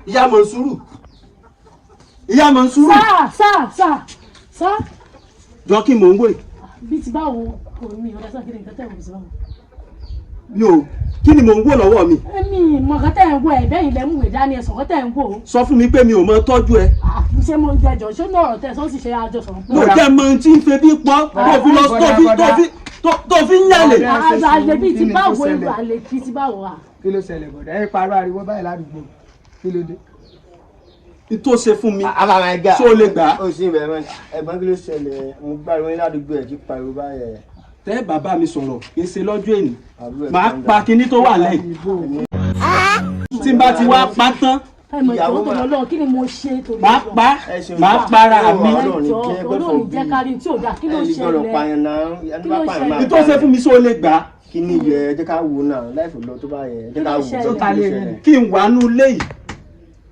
Ìyá Mọ̀nsúrù, ìyá Mọ̀nsúrù. Sáà sáà sáà sáà. Jọ, kí mò ń wò yìí? Bí ti báwo? Kò ní ọ̀dà sáà. Kí ni nǹkan tẹ̀ wò sí báwo? Mi ò, kí ni mò ń wò lọ́wọ́ mi? Èmi mọ̀ nǹkan tẹ̀ ń wò. Ẹ̀ bẹ́yìn lẹ́mú ìwé dání, ẹ̀ sọ̀kọ́ tẹ̀ ń wò. Sọ fún mi pé mi ò mọ tọ́jú ẹ. Ah, ṣé mo jẹjọ ṣé ní ọ̀rọ̀ tẹ̀ sọ́ọ́ sì ṣe àjọ sọ̀rọ̀ pé. Mo jẹ́ mọ ohun tí ń febi pọ́ tó fi lọ tó fi ń yàlè. Àlè bíi ti Kí ni tó báwo? ṣẹlẹ̀? Àlè bíi ti báwo à? Kí ló ṣẹlẹ̀, bọ̀dá? Ẹ parọ́ ariwo báyìí ládùúgbò, kí ló dé? Tó ṣe fún mi. Àbàmà ẹ̀gá. Ṣó o lè gbà á? Ó sì bẹ̀rẹ̀ mọ́ ẹ̀gbọ́n, kí ló ṣẹlẹ̀? Mo gbàgbọ́ ní ládùúgbò ẹ̀ kí pariwo báyẹn. Tẹ́ bàbá mi sọ̀rọ̀ kì í ṣe lọ́jọ́ èní. Àbúrò ẹ̀ Màá kan pa kinní tó wà lẹ́yìn tí n bá ti wá pa tán. Ẹ mọ̀ Ìyàwó ìjọba tó lọ lọ́wọ́, kí ni mo ṣe torí Màá Ọlọ́run? pa, Ẹ ṣeun. màá para mi. Ọlọ́run ní Ẹjọ́, jẹ́ Ọlọ́run jẹ́ kárí tí ò dáa. Kí ló Ẹ ní gbọ́dọ̀ ṣẹlẹ̀? pààyàn náà, ẹni Kí bá ló pààyàn ṣẹlẹ̀? máa Ní tó ṣe fún mi, ṣó o lè gbà á? Kí ni yẹ? Ẹ jẹ́ ká wò náà láìfò lọ tó bá yẹ, ẹ jẹ́ ká Kí ló wò. ṣẹlẹ̀? Tó ta lé yín? Kí n wà nú ilé yìí,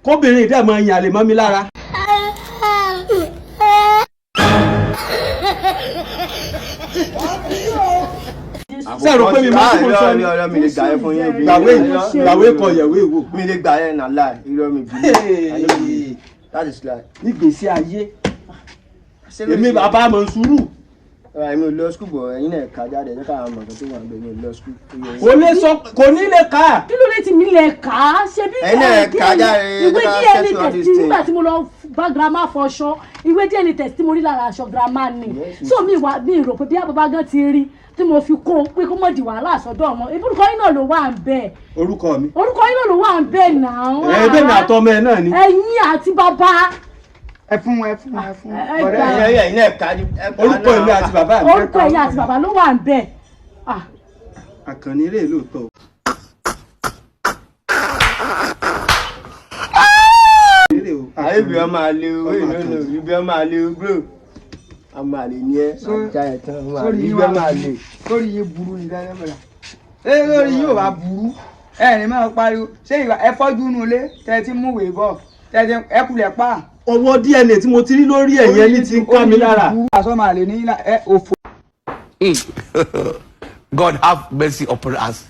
kóbìnrin dẹ̀ mọ ìyàn lè mọ́ mi lára. Ṣé ẹ rò pé mi máa tí mo sọ ni? Irọ́, mi lè gbà ẹ fún yín obìnrin. Gbàwé Irọ́. gbàwé kọ yẹ̀wé wò. Mi lè gbà ẹ nà láì, irọ́, mi bí. I no believe. That is lie. Nígbèsí ayé èmi, bàbá Mọ̀nsúrù. Èmi ò lọ school bọ̀, ẹ̀yin náà kà jáde, ẹ jẹ́ ká mọ̀ nǹkan tó wà níbẹ̀. Mi ò lọ school. Kò lè sọ, kò ní lè kà á. Kí ló dé tí mi lè kà á? Ṣe bí Ẹ̀yin náà kà á jáde, ìwé ẹ jẹ́ ká DNA settle all test this thing. nígbà tí mo lọ bá grandma fọṣọ, ìwé DNA test tí mo rí lára aṣọ grandma ni. So mi wà, mi rò pé bí bàbá gan ti rí tí mo fi kó pé kó mọ̀ di wàhálà sọ́dọ̀ wọn. Ìbúrúkọ yín náà ló wà ń bẹ̀. Orúkọ mi? Orúkọ yín náà ló wà ń bẹ̀ náà. Ẹ̀ẹ́dẹ́gbẹ̀mí mi àtọmọ ẹ náà ni. Ẹ̀yin àti bàbá. Ẹ fún wọn, ẹ fún wọn, ẹ fún wọn. Ẹ Bọ̀dá. gbà. Ẹ̀yin náà kà á Orúkọ èmi àti bàbá mi. Orúkọ ẹ̀yin àti bàbá ló wà ń bẹ̀. Ah, Àkànní rèé lóòótọ́. Rèé o, Ayé ibi ọmọ àlè o, Ọmọ wait, no, no, Àkànní. ibi ọmọ àlè o, bro. Ọmọ àlè ni ẹ, ajá ẹ̀ tán, ọmọ àlè, Sórí ibi yín ọmọ wà àlè. sórí yín burú ni dáadáa, bọ̀dá. Ṣé lórí yín ò bá burú, ẹ ní máa pariwo? Ṣé ìwà ẹ fọ́jú nù ilé tẹ́ ẹ ti mú ìwé bọ̀ tẹ́ ẹ ti ẹ kulẹ̀ pa? Ọwọ́ DNA tí mo ti rí lórí ẹ̀yẹn ní ti ń ká mi lára. Aṣọ màá lè ní ẹ òfò. God have mercy upon us.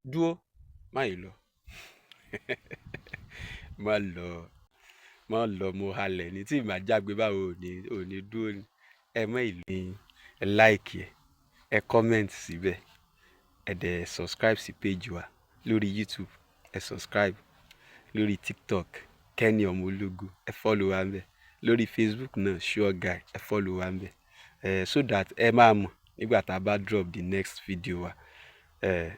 Dúró, má yìí lọ, má lọ, má lọ. Mo halẹ̀ ní tí màá jágbe báwo ò ní ò ní dúró ni. Ẹ mọ ìlú ní, ẹ like, ẹ comment síbẹ̀, ẹ dẹ̀ subscribe sí page wa lórí YouTube, ẹ subscribe lórí TikTok, Kenny Ọmọ Ológo, ẹ follow wa ńbẹ̀, lórí Facebook náà, Sure Guy, ẹ follow wa ńbẹ̀ ẹ, so that ẹ máa mọ̀ nígbà tá a bá drop the next video wa ẹ.